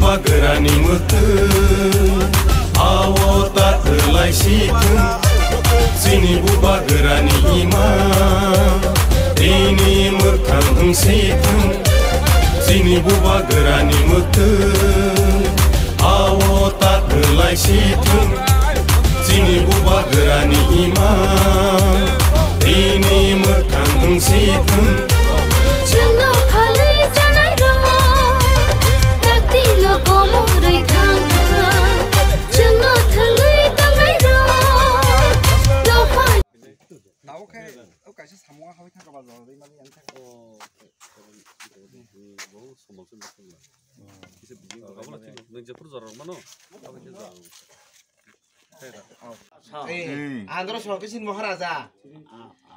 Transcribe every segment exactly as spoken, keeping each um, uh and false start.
Bubagrani mwtwng, awo ta kwlai si thung. Chini bubagrani ima, tini mwkhang wng si thung. Chini bubagrani mwtwng, awo ta kwlai si thung. Chini bubagrani ima, tini mwkhang wng si thung. Chwngno phalwi chanai rok, takti no komorwi thang thang. Chwngno thwngwi tongnai rok, dophani. Tabuk khe o kaisa samung hawi thangkha ba jora rwmani ang thangkha. Bo somol se bwswk la. Kisa bijing. Abo la thik, nwng jephru jora rwmano, abo khe jora rwmano. Eh, hmm. Andro Sokising Maharaja.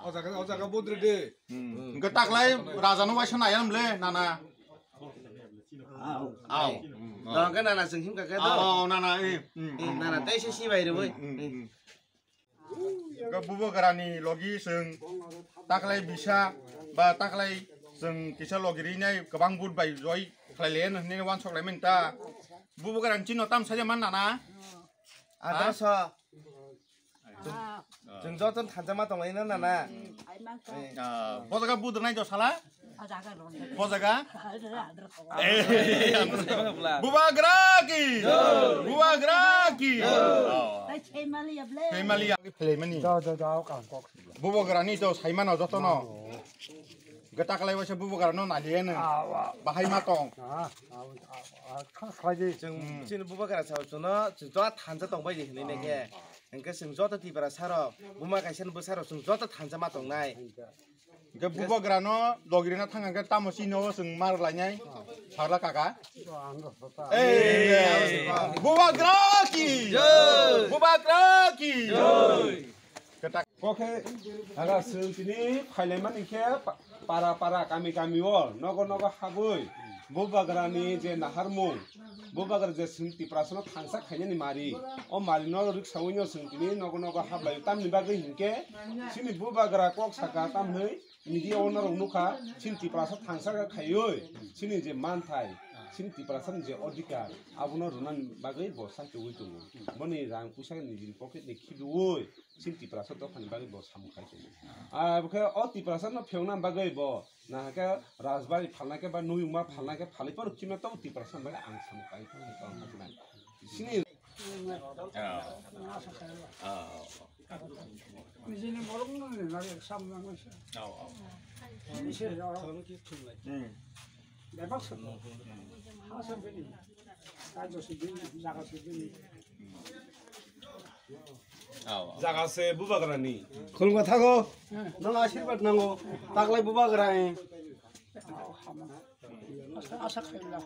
O jaga, o jaga budri de. Hmm. Hwnkhe taklai raja no waisa nai anw le, nana. Aw. Aw. Hmm. Dong khe nana chwng himkha khe do. Aw, aw, nana, eh. Hmm, eh, hmm, nana hmm. Tei se sibai rwui. Hmm, hmm, hmm. Hwnkhe bubagrani logi chwng taklai bisa ba taklai chwng kisa logi rinai kwbang vote bai joi khlai le hwnwi wansok lai mani ta. Bubagrani chini no tam saja man nana. Andro so. Chwng, chwng joto thansa ma tonglaina nana. Eh. Ah, bo jaga budrnai do sala? Bo jaga? Bubagra ki! Bubagra ki! Oh. Family. Family. Bubagrani to saimano jotono. Gata kalai waisa bubagrano naliya no. Bahai ma tong. Chwng, hmm, chini bubagra sao chwngno, chwng joto thansa tongbai di hinwi nai khe. Hwnkhe chwng joto Tiprasa rok, buma kaisa ni bwsa rok chwng joto thansa ma tongnai. Hwnkhe bubagrano logirina thang hwnkhe tamo chini o chwng mar lainai. Sagla kaka. Eh, bubagra ki! Bubagra ki! Kwtak. Kokhe aga chwng tini phailaimani khe pa-, para para, kami kami o, nogo nogo habwi, bubagrani je naharmung, bubagra je chwng Tiprasano thangsa khainani mari, o marino rwksaui no chwng tini nogo nogo hablai. Tamni bagwi hinkhe chini bubagra kok saka tamhinwi media o norok nukha, chini Tiprasa thangsa kha khaiwi, chini je manthai, chini Tiprasani je odhikar, abono rwnani bagwi bo sakchugwi tongo. Boni rang puisa nijini pocket ni khibiui, chini Tiprasa dophani bagwi bo samung khai tongo. Ah, bokhe o Tiprasa no phiyokna bagwi bo nahakhe rajbari phalna khe ba nuyungma phalna khe phalwi phano chima tongo Tiprasa bagwi ang samung khai tongo. Sini. Nijini borok no ni nari sam nang se. Sini se ro. Hmm. Bebak se. Ha se bini. Rajyo se bini, jaga se bini. Jaga se bubagrani. Khulumkha thago. Nang asirbat nango. Taklai bubagrani. Asa, asa khaila.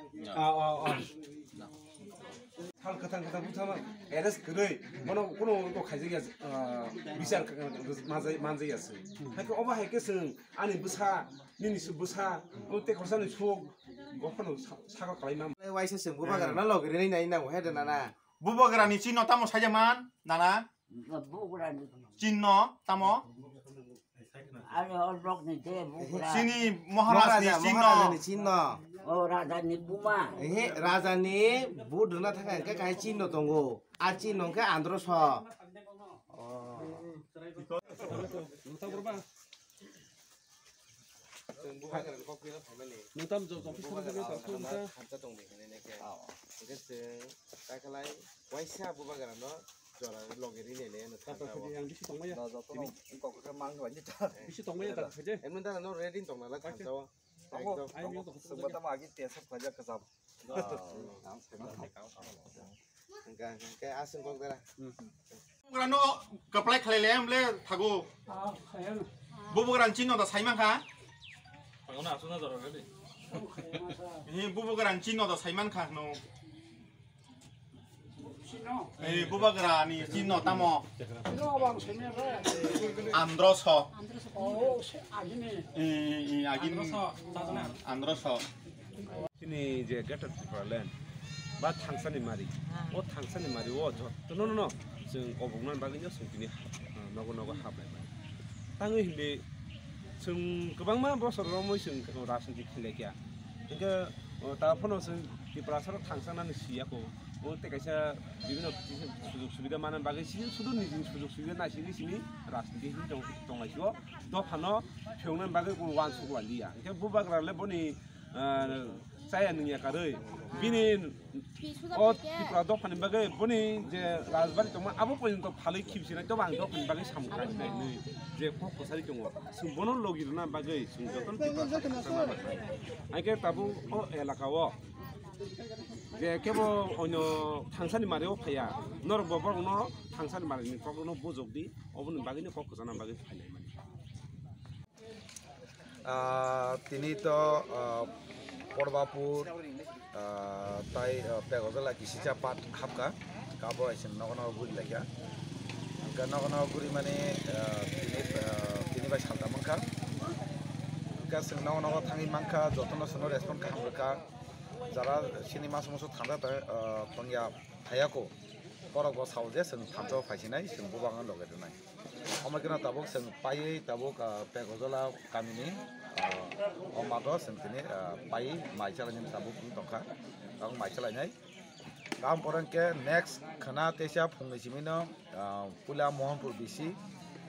Sal kwthang kwthang buthama arrest kwrwi. Bono kuno to khaijak ya, ah, bichar manjak, manjak ya se. Hai khe obo hai khe chwng ani bwsa, nini bwsa, o tekhorsa ni suk, bophano sa-, saka kalai ma. Waisa chwng bubagra na logri nai nai nango he de nana. Bubagrani chini no tamo sajaman, nana? Bubagrani. Chini no tamo? Ani o rokni de bubagra. Chini Maharaj ni chini no. Maharaj ni chini no. O raja ni buma. Ehe, raja ni but rwna thangkha hwnkhe kaisa chini no tongo. A chini no hwnkhe Andro so. Nwng tam jok jok kisa tong kha. Hwnkhe chwng ta khlai waisa bubagra no jora logi ri nai le no thang. Yang bisi tong maya. Joto no kok khe mang ba ni ta. Bisi tong maya ta khaje. Emno da no ready tong na la thang jao. Ekdom. Ai mi to. Sumba ta ma agi te sab khaja kasab. Hwnkhe, hwnkhe aswng kok dara. Bubagrano kwplai khlai le, mle thago. Bubagrani chini no da saiman kha. Thago na, aswk na jora gadi. Hi, bubagrani chini no da saiman kha no. Ei, bubagrani chini no tamo. Andro so. Ei, agini. Andro so. Chini je Greater Tipraland ba thangsani mari, o thangsani mari o jotono no chwng koboknani bagwi no chwng tini ha-, nogo nogo hablai mani. Tangwi hindi chwng kwbangma bosor romwi chwng rajniti khlai kha. Hwnkhe, o, ta phano chwng Tiprasa rok thangsanani siya ko. O tei kaisa bibhinno sujog subida manna bagwi sini sudu nijini sujog subida naisingwi sini rajniti hinwi tong-, tonglaisio. Dophano phiyoknani bagwi bo uansuk laliya. Hwnkhe bubagra le boni, ah, chaya nungya karwi. Bini o Tripura dophani bagwi boni je rajbari tongma abo porjonto phalwi khibsinai tobo ang dophani bagwi samung khlainai hinwi je kok kwsari tongo. Chwng bono logi rwna bagwi chwng jotono Tiprasa thangsanani bagwi. Hwnkhe tabuk o elaka o je kebo onyo thangsani mario phaiya, norok bo borokno thangsani marini kokno bujok di, oboni bagwino kok kwchana bagwi phainai mani. Ah, tini to, ah, Porbapur, ah, tai, ah, Pegojala kisisa pat hapka, kabo hai chwng nogo nogo guri laikha. Hwnkhe nogo nogo guri mani, ah, tini, ah, tini bai salta mankha. Hwnkhe chwng nogo nogo thangwi mankha, jotono chwngno respond kaham rwkha. Jara chini masa musu thangsa tong, ah, tongya phaiya ko, borok bo sao je chwng thansa o phaisinai, chwng bubagno loge rwnai. Omo kheno tabuk chwng paiwi tabuk, ah, Pegojala kamini, ah, o mato chwng tini, ah, paiwi mai chalainani tabuk wng tongkha, tabuk mai chalainai. Tamo pore hwnkhe next khwna teisa phungni simino, ah, puila Mohanpur B C,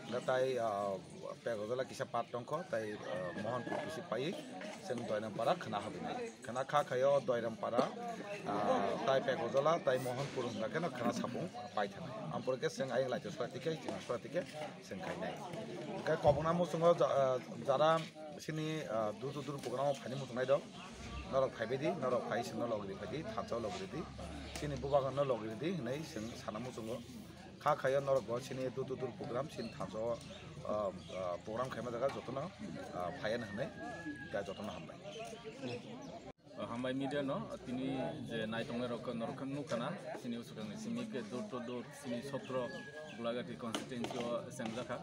hwnkhe tai, ah, Pegojala kisa part tongkho, tai, ah, Mohanpur B C paiwi chwng Doirampara khwna habinai. Khwna kha khaio Doirampara, ah, tai Pegojala, tai Mohanpur hwnba kheno khwna sapung pai thanai. Ampore khe chwng ayang lai sora tikhe, chwng sora tikhe chwng khainai. Hwnkhe kobokna muchungo ja-, ah, jara chini, ah, dur to dur program o phaini muchungnai rok, norok phaibai di, norok phai chwngno logi ri phai di, thansa o logi ri di, chini bubagra no logi ri di hwnwi chwng sana muchungo. Kha khaio norok bo chini dur to dur program chini thansa o, ah, ah, program khaima jaga jotono, ah, phaiya hwnwi, hwnkhe jotono hambai. Hambai media no, tini je nai tongnai rok norok khe nukha na, chini usukang ni simi khe door to door, chini sotro Gulagati constituency o chengjakha.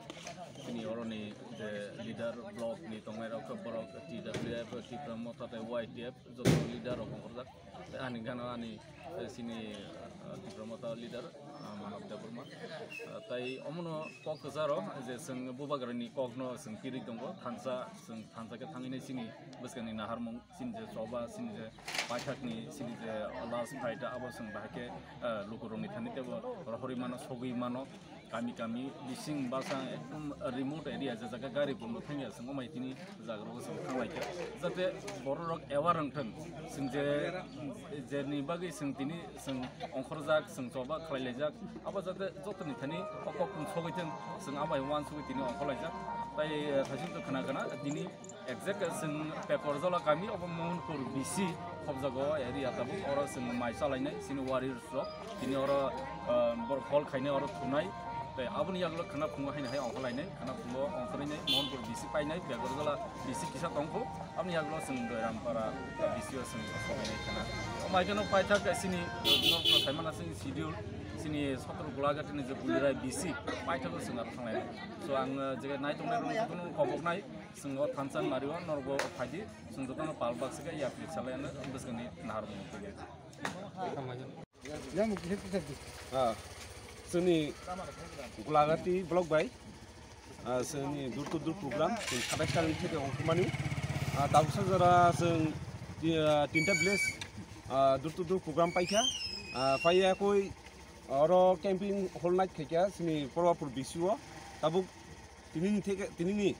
Chini oroni je leader block ni tongnai rok khe borok T W F, Tipra Motha tei Y T F joto leader rok ongkhorjak. Tei ani gana ani, eh, chini, eh, Tipra Motha leader, ah, Manav Debbarma. Ah, tai omono kok kwcharo je chwng bubagrani kokno chwng kirik tongo, thansa, chwng thansa khe thangwi nai chini bwskangni naharmung. Chini je choba, chini je paithakni, chini je last fight abo chwng bahai khe, eh, lukurokni thani teibo rohorwi mano, sogwi mano, kami kami bising basa ekdom remote area je jaga gari bo thangya chwng omai tini jaga rogo chwng thanglai kha, jate bororok aware wng thwng, chwng je, jerni bagwi chwng tini chwng ongkhorjak, chwng choba khlai laijak, abo jate jotoni thani o kok sogwi thwng, chwng abo hai uansugwi tini ongkhorlaijak. Tai, eh, thaichung khna khna tini Exact chwng Pekorjala kami obo Mohanpur B C khobjago area tabuk oro chwng mai chalainai chini warriors rok tini oro, ah, borok hol khainai oro thunai tei aboni yagulo khwna phungo haino hai ongkhorlainai khwna phungo ongkhorlainai Mohanpur B C painai Pekorjala B C kisa tongkho aboni yagulo chwng Doirampara B C o chwng sogwinai khwna. Omo hai kheno paithak chini norok saimana chini schedule chini sotro Gulagati ni je Bulirai B C paithak o chwng aro thanglainai. So ang, ah, je nai tongnai rok jotono koboknai. Chwng o thansa ni mario norok bo phaidi, chwng jotono pal baksa khe yapri salai ano bwskangni naharmung twiwi. Ah, chwngni Gulagati block bai, ah, chwngni door to door program, chwng satais tarikh theke ongkhormani. Ah, tabuksa jora chwng ti-, ah, tinta village, ah, door to door program paikha. Ah, paiya koi oro camping hall night khaikha chwngni Porbapur B C o. Tabuk tinini theke, tinini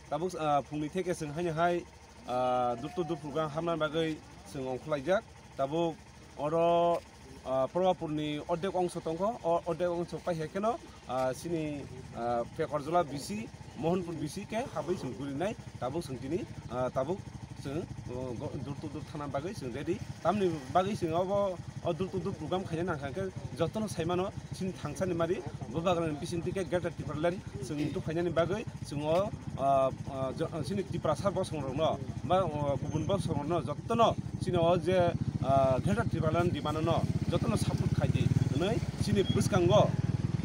Tabuk, ah, phungni theke chwng haino hai, ah, door to door program hamna bagwi chwng ongkhorlaijak. Tabuk oro, ah, Porbapurni ordek ongso tongkho, o ordek ongso paikha kheno, ah, chini, ah, Pekorjala B C, Mohanpur B C khe habwi chwng gurinai. Tabuk chwng tini, ah, tabuk chwng, oh, go-, door to door thana bagwi chwng ready. Tamni bagwi chwng obo, o door to door program khaina nangkha khe jotono saimano chini thangsani mari bubagrani bisingtwi khe Greater Tipraland chwng tubuphainani bagwi chwng o, ah, ah, jo-, chini Tiprasa bosongrokno ba, ah, kubun bosongrokno jotono chini o je, ah, Greater Tipraland demand no jotono support khaidi hwnwi chini bwskango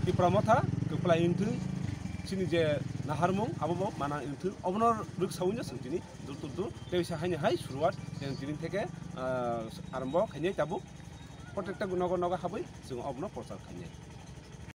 Tipra Motha kwplai wngthwng chini je naharmung abo bo mana wngthwng obono rwksaui no chwng tini door to door tei bisa haino hai suruwat chwng tini theke, ah, arombo khainai tabuk. Protekta nogo nogo habwi chwng obono prochar khainai.